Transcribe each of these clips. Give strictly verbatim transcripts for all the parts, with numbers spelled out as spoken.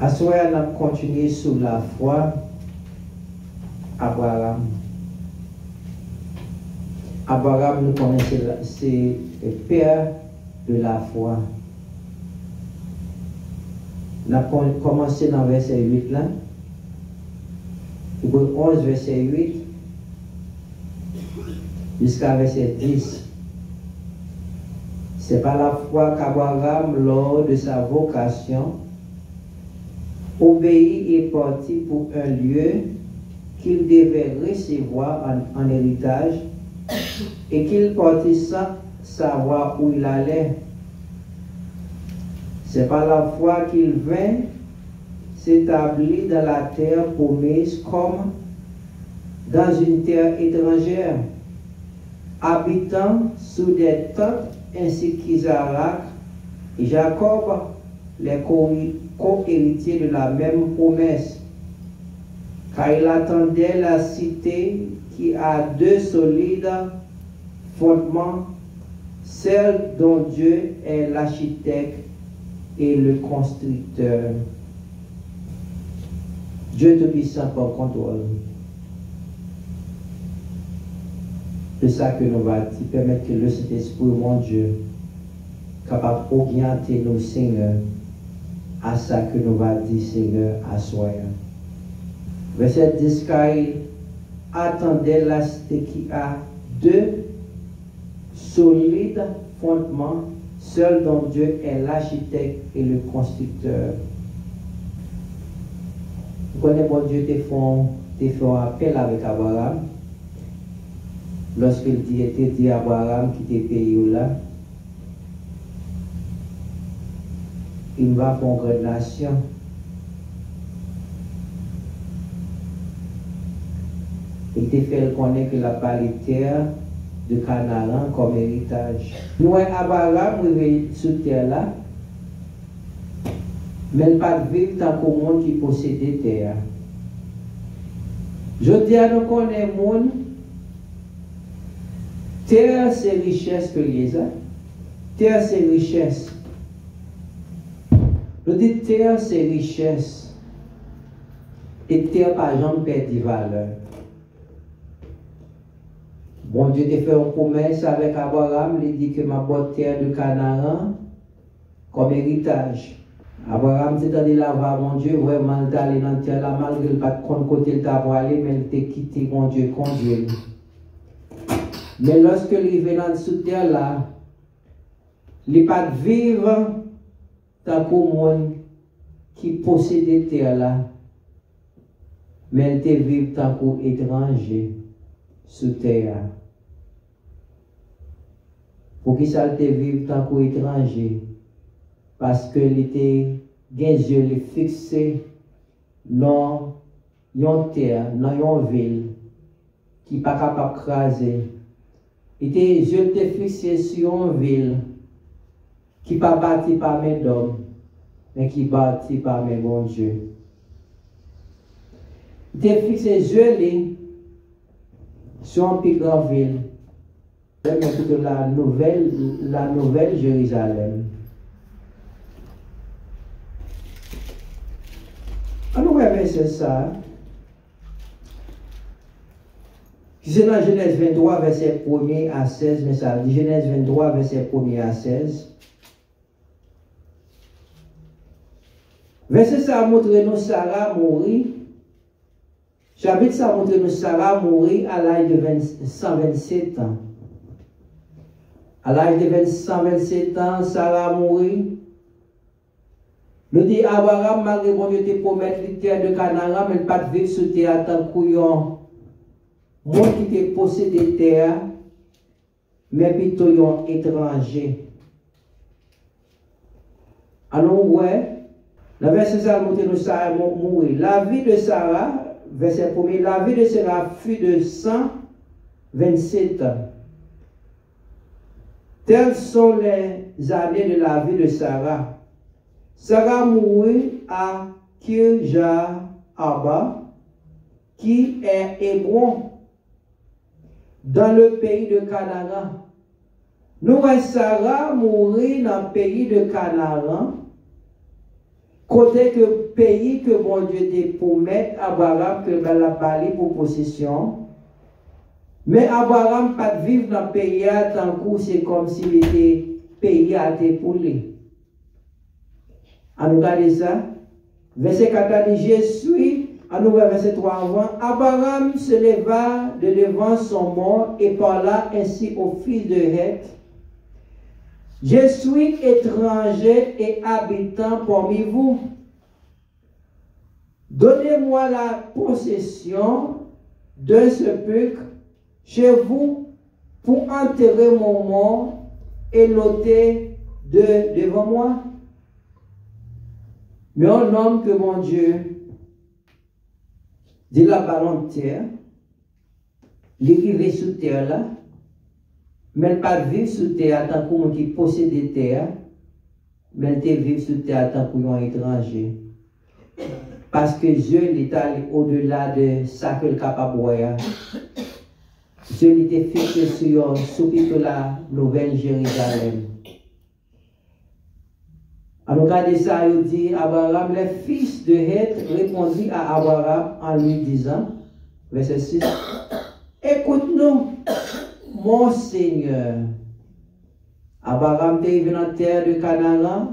Aswè a, n ap kontinye sou lafwa Abraram. Abraram, nou konnen se, se pè de lafwa. N ap kon-, kòmanse nan vèsè uit la. Ebre onz, vèsè uit, jiska vèsè dis. C'est par la foi qu'Abraham, lors de sa vocation, obéit et partit pour un lieu qu'il devait recevoir en, en héritage, et qu'il partit sans savoir où il allait. C'est par la foi qu'il vint s'établir dans la terre promise comme dans une terre étrangère, habitant sous des tentes ainsi qu'Isaac et Jacob, les co-, co-héritiers de la même promesse. Car il attendait la cité qui a deux solides fondements, celle dont Dieu est l'architecte et le constructeur. Dieu Tout-Puissant pran kontwòl de sa ke nou va di. Pèmèt ke le Sentespri, Bondye, kapab oryante nou, Senyè, a sa ke nou va di, Senyè, aswè a. Vèsè dis kay, attendait la cité qui a deux solides fondements, celle dont Dieu est l'architecte et le constructeur. Ou konnen Bondye te fè, te fè yon apèl avèk Abraram, lòske l di, te di Abraram kite peyi w la, e m va fè w yon grann nasyon. Li te fè l konnen ke l ap ba li tè de Kanaran kòm eritaj. Nou wè Abraram rive sou tè la, men l pa t viv tankou moun ki posede tè a. Jodi a, nou konnen moun, tè se richès ke l ye, sa. Tè se richès. Nou di tè se richès. E tè pa janm pèdi valè. Bondye te fè yon pwomès avèk Abraram, li di ke m ap ba w tè de Kanaran kòm eritaj. Abraram te tande lavwa Bondye, vrèman, l t ale nan tè la, malgre l pa t konn kote l ta prale, men l te kite Bondye kondui l. Men lòske l rive nan sou tè la, li pa t viv tankou moun ki posede tè la, men l te viv tankou etranje sou tè a. Poukisa l te viv tankou etranje? Paske li te gen zye li fikse nan yon tè, nan yon vil ki pa kapab kraze. Li te, zye l te fikse sou yon vil ki pa bati pa men dòm, men ki bati pa men Bondye. Li te fikse zye li sou yon pi gran vil, men pito la nouvèl, la nouvèl Jerizalèm. Ann nou wè vèsè sa a. Ki se nan Jenèz venntwa, vèsè premye a sèz, men sa l di, Jenèz venntwa, vèsè premye a sèz. Vèsè sa a montre nou Sara mouri. Chapit sa a montre nou Sara mouri a laj de ven, san vennsenk an. A laj de ven, san vennsenk an, Sara mouri. Nou di Abraram, malgre Bondye te pwomèt li tè de Kanaran, men l pa t viv sou tè a tankou yon moun ki te posede tè a, men pito yon etranje. Ann nou wè, nan vèsè sa a, l montre nou Sara mou-, mouri. La vie de Sarah, vèsè premye, la vie de Sarah fut de cent vingt-sept ans. Telles sont les années de la vie de Sarah. Sara mouri a Kirjat Arba, ki è Ebwon, dans le pays de Canaan. Nou wè Sara mouri nan peyi de Kanaran, kote ke peyi ke Bondye te pwomèt Abraram ke l ap ba li pou posesyon. Men Abraram pa t viv nan peyi a tankou se kòmsi li te, peyi a te pou li. Ann nou gade sa. Vèsè kat la di, Je suis, ann nou wè vèsè twa anvan. Abraham se leva de devant son mort et parla ainsi au fils de Heth, Je suis étranger et habitant parmi vous. Donnez-moi la possession d'un sépulcre chez vous pour enterrer mon mort et l'ôter de devant moi. Men yon nonm ke Bondye di l ap ba l yon tè, li rive sou tè la, men l pa t viv sou tè a tankou moun ki posede tè a, men l te viv sou tè a tankou yon etranje. Paske zye li t ale odela de sa ke l kapab wè a. Zye li te fikse sou yon, sou pito la Nouvèl Jerizalèm. Ann nou gade sa yo di Abraham. Les fils de Heth répondirent à Abraham en lui disant, vèsè sis, Écoute-nous, mon Seigneur. Abraham te rive nan tè de Kanaran,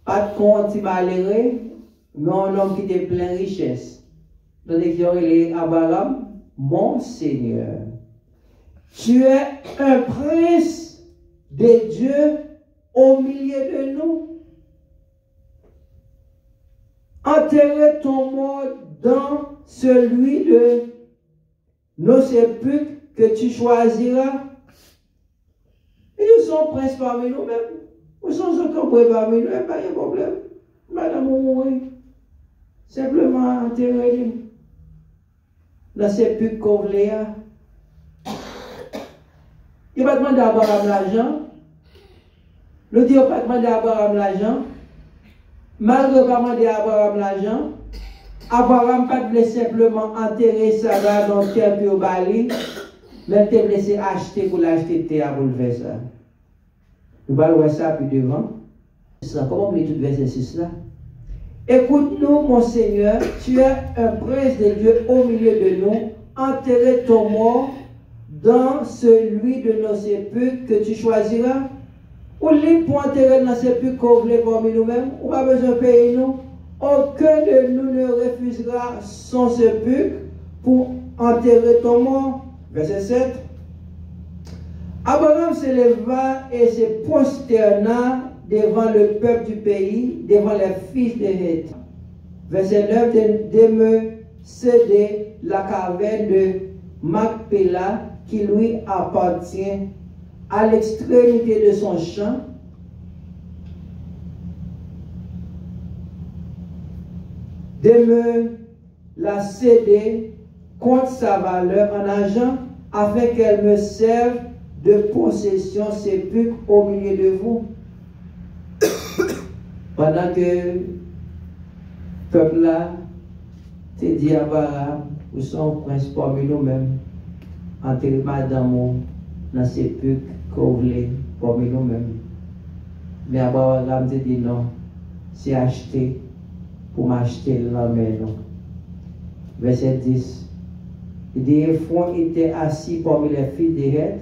pa t kon ti malere, men yon nonm ki te plen richès. Tande ki yo rele Abraham, Mon Seigneur, tu es un prince de Dieu au milieu de nous. Enterre ton mort dans celui de nos sépulcres que tu choisiras. Li di, ou se yon prens pami nou menm. Ou se yon zankanbre pami nou, e pa gen pwoblèm. Madanm ou mouri. Senpleman antere li nan sepik ke w vle a. Yo pa t mande Abraram lajan. Nou di yo pa t mande Abraram lajan. Malgre yo pa mande Abraram lajan, Abraram pa t vle senpleman antere Sara nan tè ke yo ba li, men l te vle se achte pou l achte tè a pou l fè sa. Nou pral wè sa pi devan. Sa, kòman m li tout vèsè sis la? Écoute-nous, mon Seigneur, tu es un prince de Dieu au milieu de nous. Enterre ton mort dans celui de nos sépulcres que tu choisiras. Ou lib pou antere l nan sepik ke w vle pami nou menm. Ou pa bezwen peye nou. Aucun de nous ne refusera son sepulcre pour enterrer ton mort. Vèsè sèt. Abraham se leva et se prosterna devant le peuple du pays, devant les fils de Heth. Vèsè nèf. De, de me céder la caverne de Macpéla qui lui appartient à l'extrémité de son champ, de me la céder contre sa valeur en argent, afin qu'elle me serve de possession sépulcre au milieu de vous. Pandan ke pèp la te di Abraram, ou se yon prens pami nou menm, antere madanm ou nan sepik ke w vle pami nou menm. Men Abraram te di, non, se achte pou m achte l nan men nou. Vèsè dis. Li di, Éphron était assis parmi les fils de Heth,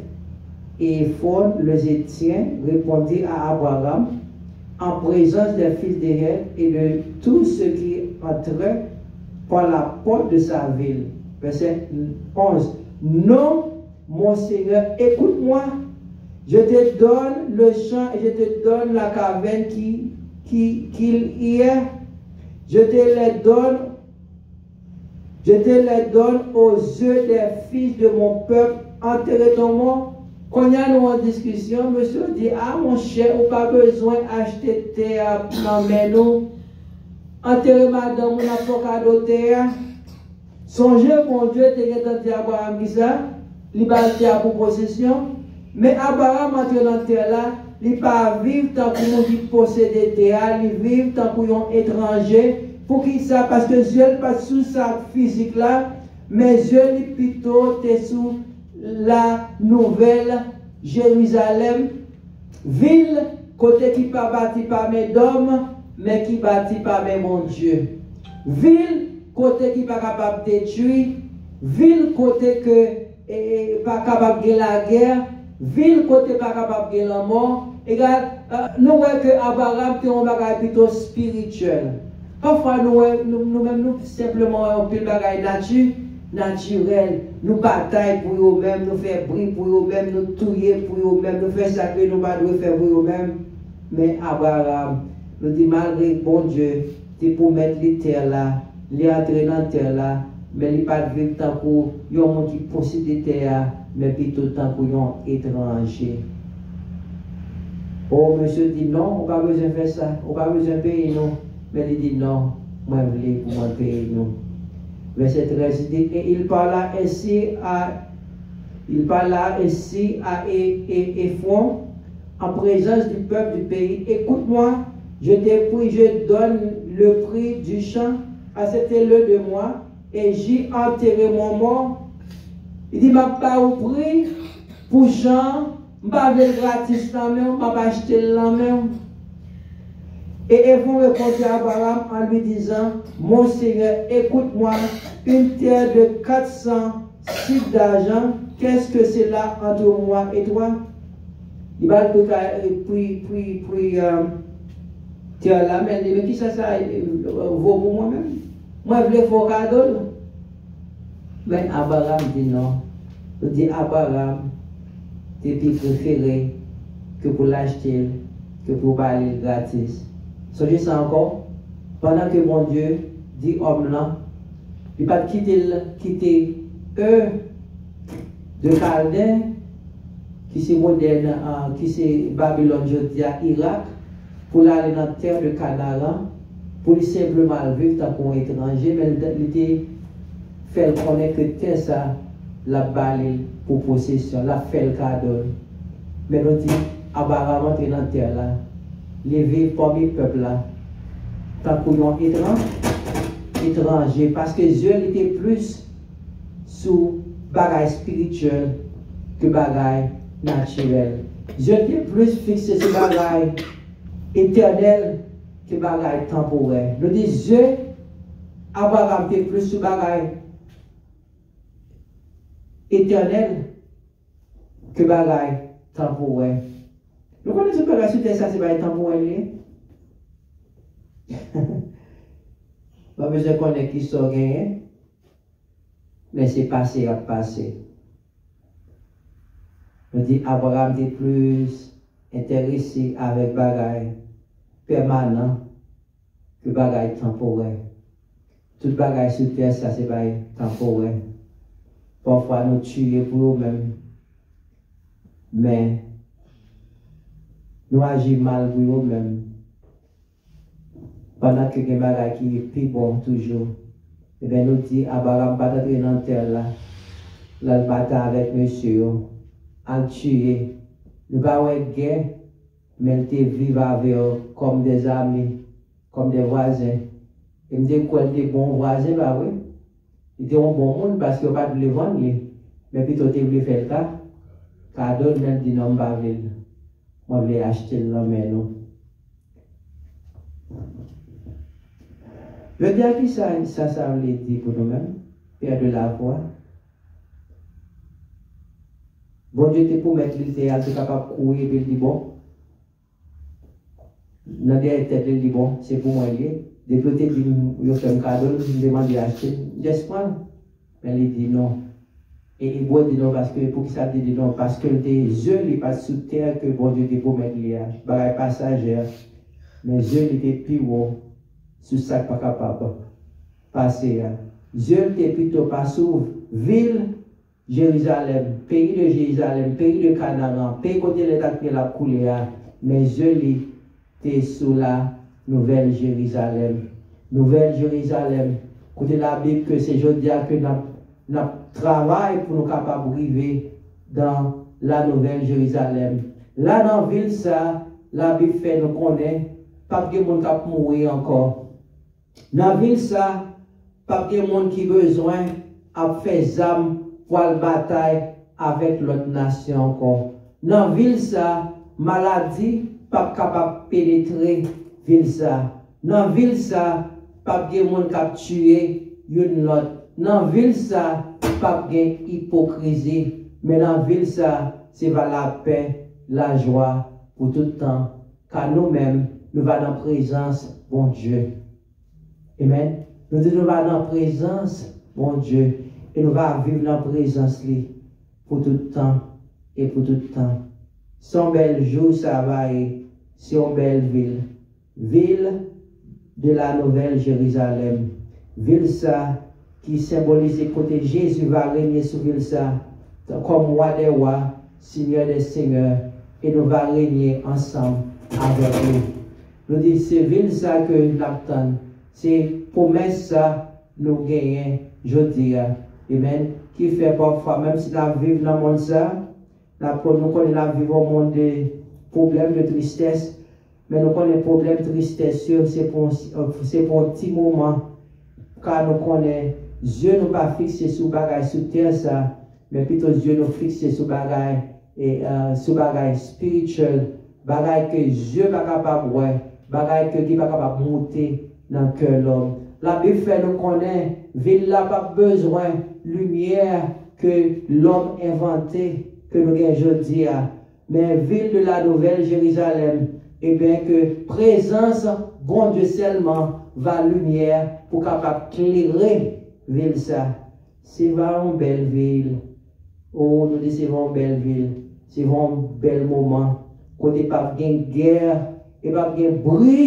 et Éphron, les Hétiens, répondit à Abraham en présence des fils de Heth et de tous ceux qui entraient par la porte de sa ville. Vèsè onz. Non, mon Seigneur, écoute-moi. Je te donne le champ et je te donne la caverne qui, qui, qu'il y est. Je te les donne, je te les donne aux yeux des fils de mon peuple. Enterre ton mort. Kounye a nou an diskisyon, mesye di, a monchè, ou pa bezwen achte tè a nan men nou. Antere madanm ou, n ap fè w kado tè a. Sonje, Bondye te gentan di Abraram kisa? Li ba l tè a pou posesyon. Men Abraram antre nan tè la, li pa viv tankou moun ki posede tè a, li viv tankou yon etranje. Poukisa? Paske zye l pa t sou sa k fizik la, men zye li pito te sou la nouvèl Jerizalèm, vil kote ki pa bati pa men dòm, men ki bati pa men Bondye. Vil kote ki pa kapab detwi, vil kote ke e, e, pa kapab gen lagè, vil kote pa kapab gen lanmò. Egal, e, nou wè ke Abraram te yon bagay pito espirityèl. Pafwa nou wè, nou, nou menm nou senpleman wè yon pil bagay nati, natirèl. Nou batay pou yo menm, nou fè bri pou yo menm, nou touye pou yo menm, nou fè sa ke nou pa dwe fè pou yo menm. Men Abraram, nou di malgre Bondye te pwomèt li tè la, li antre nan tè la, men li pa t viv tankou yon moun ki posede tè a, men pito tankou yon etranje. O, mesye di non, ou pa bezwen fè sa, ou pa bezwen peye nou. Men li di non, mwen vle pou mwen peye nou. Vèsè trèz li di, et il parla ainsi à, il parla ainsi à E- E- Ephron, en présence du peuple du pays, écoute-moi, je te prie, je donne le prix du champ, acceptez-le de moi, et j'y enterrerai mon mort. Li di, m ap ba ou pri pou chan, m pa vle l gratis nan men w, m ap achte l nan men w. Et Ephron répondit à Abraham en lui disant, mon Seigneur, écoute-moi, une terre de quatre cents sicles d'argent, qu'est-ce que cela entre moi et toi? Li ba l pri, pri, pri, pri, euh, tè la, men li di, men kisa sa, euh, vo pou mwen menm? Mwen vle fè w kado l. Men Abraram di non. Li di Abraram te pi prefere ke pou l achte l, ke pou l ba li l gratis. Sonje sa ankò, pandan ke Bondye di òm lan, li pa t kite l kite Ur de Kalde, ki se modèn, ah, ki se Babilòn jodi a, Irak, pou l ale nan tè de Kanaran, pou li senpleman al viv tankou yon etranje, men li te fè l konnen ke tè sa, l ap ba li l pou posesyon, l ap fè l kado l. Men nou di, Abraram antre nan tè la, li viv pami pèp la, tankou yon etran-, etranje, paske zye li te plis sou bagay espirityèl ke bagay natirèl. Zye l te plis fikse sou bagay etènèl ke bagay tanporè. Nou di zye Abraram te plis sou bagay etènèl ke bagay tanporè. Nou konnen tout bagay sou tè sa se bagay tanporè li ye. Pa bezwen konnen kisa w genyen, men se pase y ap pase. Nou di Abraram te plis enterese avèk bagay pèmanan ke bagay tanporè. Tout bagay sou tè sa se bagay tanporè. Pafwa nou tiye pou yo menm, men nou aji mal pou yo menm. Pandan ke gen bagay ki pi bon toujou. Ebyen, nou di Abraram pa t antre nan tè la, l al batay avèk mesye yo, al tiye. Nou pa wè gè, men l te viv avè yo kòm dè zami, kòm dè vwazen. E m te kwè l te bon vwazen, pa vre? Li te yon bon moun paske yo pa t vle vann li, men pito te vle fè l ka, kado l, men l di non, m pa vle l. Mwen vle achte l nan men nou. Jodi a, kisa sa, sa vle di pou nou menm, pè de lafwa? Bondye te pwomèt li tè a, l te kapab kouri epi l di bon. Nan dèyè tèt li, l di bon, se pou mwen l ye. Depi yo te di m, yo fè m kado l, m te mande achte l, m just pran l. Men li di non. E Ebre di non paske, poukisa l te di non? Paske l te, zye li pa t sou tè ke Bondye te pwomèt li a, bagay pasajè. Men zye li te pi wo sou sa k pa kapab pase a. Zye l te pito pa sou vil Jerizalèm, peyi de Jerizalèm, peyi de Kanaran, peyi kote lèt ak myèl ap koule a, men zye li te sou la Nouvèl Jerizalèm. Nouvèl Jerizalèm, kote Labib ke se jodi a ke n ap, n ap travay pou nou kapab rive dan la Nouvèl Jerizalèm. La nan vil sa, Labib fè nou konnen, p ap gen moun k ap mouri ankò. Nan vil sa, p ap gen moun ki bezwen ap fè zam pou al batay avèk lòt nasyon ankò. Nan vil sa, maladi p ap kapab penetre vil sa. Nan vil sa, p ap gen moun k ap tiye youn lòt. Nan vil sa, p ap gen ipokrizi. Men nan vil sa, se va lapè, lajwa pou tout tan. Ka nou menm, nou va nan prezans Bondye. Amen. Nou di nou va nan prezans Bondye e nou va viv nan prezans li pou tout tan e pou tout tan. Se yon bèl jou sa va ye, se yon bèl vil. Vil de la Nouvelle Jérusalem. Vil sa ki senbolize kote Jezi va renye sou vil sa kòm Wa dè wa, Senyè dè senyè, e nou va renye ansanm avèk li. Nou di se vil sa ke n ap tann. Se pwomès sa nou genyen jodi a. Amen. Ki fè pafwa, menm si n ap viv nan mond sa, n ap, nou konnen n ap viv yon mond de pwoblèm, de tristès, men nou konnen pwoblèm, tristès yo, se pou, se pou yon ti moman. Ka nou konnen, zye nou pa fikse sou bagay sou tè sa, men pito zye nou fikse sou bagay, e, e, sou bagay spiritual, bagay ke zye pa kapab wè, bagay ke ki pa kapab moute nan kè lòm. Labib fè nou konnen vil la p ap bezwen limyè ke lòm envante, ke nou gen jodi a. Men vil de la Nouvelle Jérusalem, ebyen ke prezans Bondye sèlman va limyè pou kapab klere vil sa. Se va yon bèl vil. O, nou di se va yon bèl vil. Se va yon bèl moman. Kote p ap gen gè, e p ap gen bri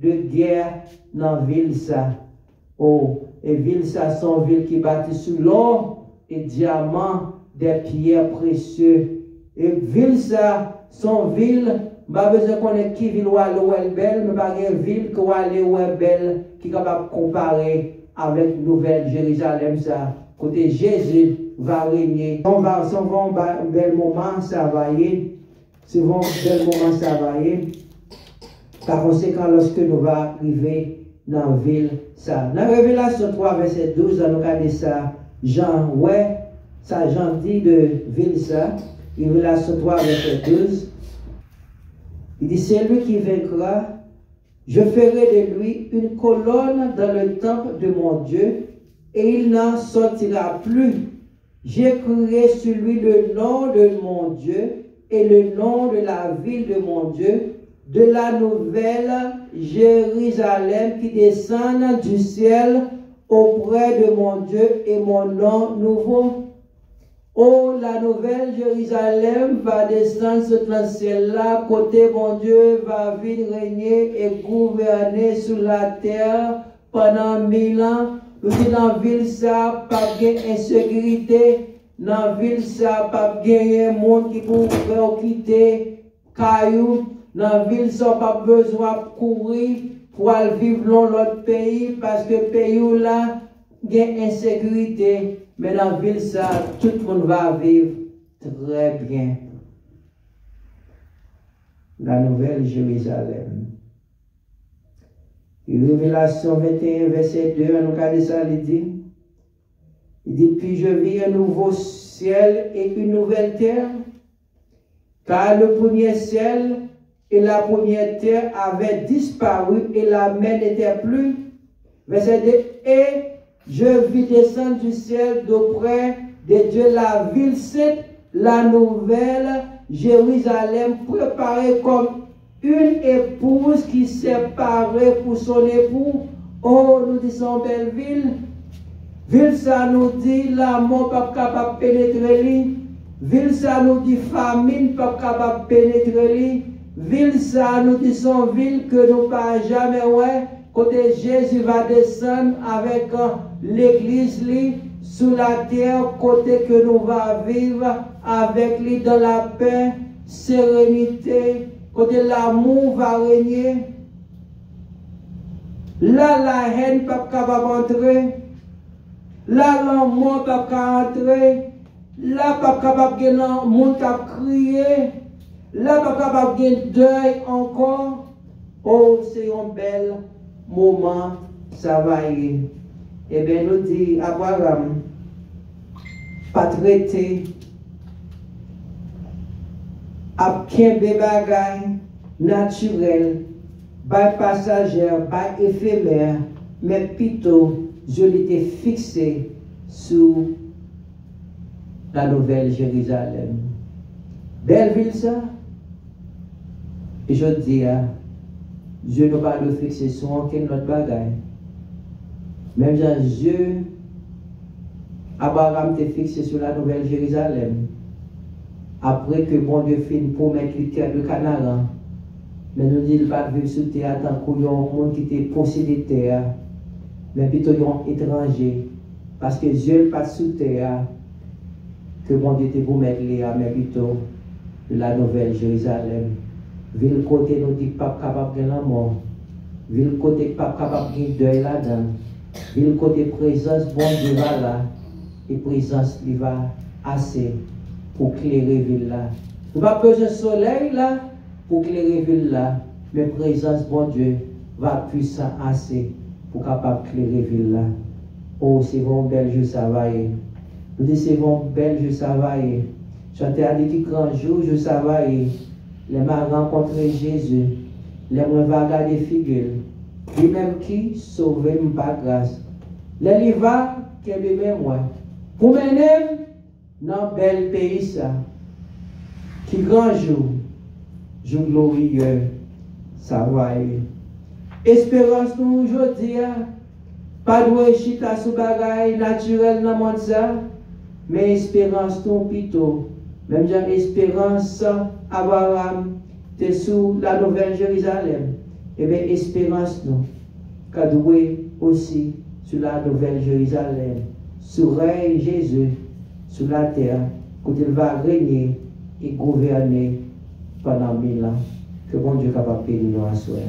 de gè nan vil sa. O, e vil sa se yon vil ki bati sou lò e dyaman, dè pyè presye. E vil sa se yon vil, m pa bezwen konnen ki vil w ale w wè l bèl, men pa gen vil ke w ale w wè bèl ki kapab konpare avèk Nouvèl Jerizalèm sa, kote Jezi va renye. Se yon va, se yon va yon ba, bèl moman sa va ye. Se yon bèl moman sa va ye. Pa konsekan, lòske nou va rive nan vil sa. Nan Revelasyon twa, vèsè douz la, nou gade sa Jan wè, sa Jan di de vil sa. Revelasyon twa, vèsè douz. Il dit, celui qui vaincra, je ferai de lui une colonne dans le temple de mon Dieu, et il n'en sortira plus. J'écrirai sur lui le nom de mon Dieu et le nom de la ville de mon Dieu, de la nouvelle Jérusalem qui descend du ciel auprès de mon Dieu et mon nom nouveau. O, la nouvèl Jerizalèm va desann sot nan syèl la, kote Bondye va vin renye e gouvène sou latè pandan mil an. Nou di nan vil sa p ap gen ensekirite, nan vil sa p ap genyen moun ki pou fè w kite kay ou, nan vil sa w p ap bezwen ap kouri pou al viv nan lòt peyi, paske peyi w la gen ensekirite, men nan vil sa tout moun va viv trè byen. La Nouvelle Jérusalem. Revelasyon venteyen, vèsè de an, nou ka li sa, li di, li di, puis je vis un nouveau ciel et une nouvelle terre, car le premier ciel et la première terre avaient disparu et la mer n'était plus. Verset deux, et je vis descendre du ciel d'auprès de Dieu la ville sainte, la nouvelle Jérusalem, préparée comme une épouse qui s'est parée pour son époux. O, nou di se yon bèl vil. Vil sa nou di lanmò p ap kapab penetre li. Vil sa nou di famin p ap kapab penetre li. Vil sa nou di se yon vil ke nou pa jamè wè, kote Jezi va desann avèk legliz li sou latè, kote ke nou va viv avèk li dans la paix, sérénité, kote lanmou va renye. La, lahèn p ap kapab antre. La, lanmò p ap ka antre. La, p ap kapab gen nan moun k ap kriye. La, p ap kapab gen dèy ankò. O, se yon bèl moman sa va ye. Ebyen, nou di Abraram pa t rete ap kenbe bagay natirèl bay pasajè, bay efemè, men pito zye li te fikse sou la nouvèl Jerizalèm. Bèl vil sa, e jodi a, zye nou pa dwe fikse sou ankenn lòt bagay. Menm jan zye Abraram te fikse sou la nouvèl Jerizalèm, apre ke Bondye fin pwomèt li tè de Kanaran, men nou di l pa t viv sou tè a tankou yon moun ki te posede tè a, men pito yon etranje, paske zye l pa t sou tè a ke Bondye te pwomèt li a, men pito la nouvèl Jerizalèm, vil kote nou di k p ap kapab gen lanmò, vil kote k p ap kapab gen dèy ladan l, vil kote prezans Bondye va la, e prezans li va ase pou klere vil la. Nou p ap bezwen solèy la pou klere vil la, men prezans Bondye va pwisan ase pou kapab klere vil la. O, se yon bèl jou sa va ye. Nou di se yon bèl jou sa va ye. Chantè a di ki gran jou jou sa va ye. Lè m a rankontre Jezi, lè mwen va gade figi l, li menm ki sove m pa gras. Lè li va kenbe men mwen pou mennen m nan bèl peyi sa. Ki gran jou, jou gloriye sa va ye. Esperans nou jodi a pa dwe chita sou bagay natirèl nan mond sa, men esperans nou pito, menm jan esperans Abraram te sou la nouvèl Jerizalèm, ebyen esperans nou ka dwe osi sou la nouvèl Jerizalèm, sou rèy Jezi sou latè, kote l va renye e gouvène pandan mil an. Ke Bondye kapab beni nou aswè.